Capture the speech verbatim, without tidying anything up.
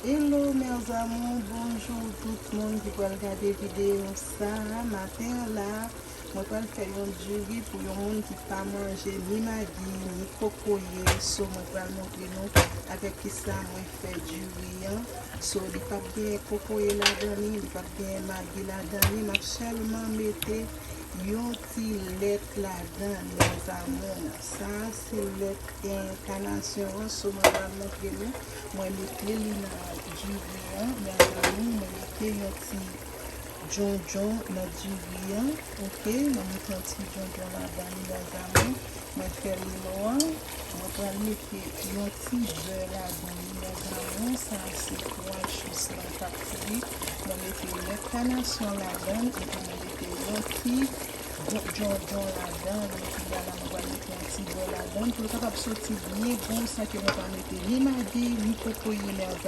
Hello mes amours, bonjou tout moun ki pral gade videyo sa a. Maten an la, mwen pral fè yon diri pou yon moun ki pa manje ni magi ni kokoye. So mwen pral montre nou avèk kisa mwen fè diri an. So li p ap gen kokoye ladan li, li p ap gen magi ladan li, m ap sèlman mete yon ti lèt ladan, mes amours. Sa a se lèt enkanasyon an, so mwen pral montre nou. Mwen mete li nan diri an, mes amours, mwen mete yon ti djondjon nan diri an, oke? Mwen mete yon ti djondjon ladan li, mes amours. Mwen fè li nwa. Mwen pral mete yon ti bè ladan li, mes amours. Sa a se twa jis lan k ap fri. Mwen mete lèt kanasyon ladan l, epi mwen mete yon ti bout djondjon ladan l. Epi la, la mwen pral mete yon ti bè ladan l pou l kapab soti byen gou san ke mwen pa mete ni magi, ni kokoye, mes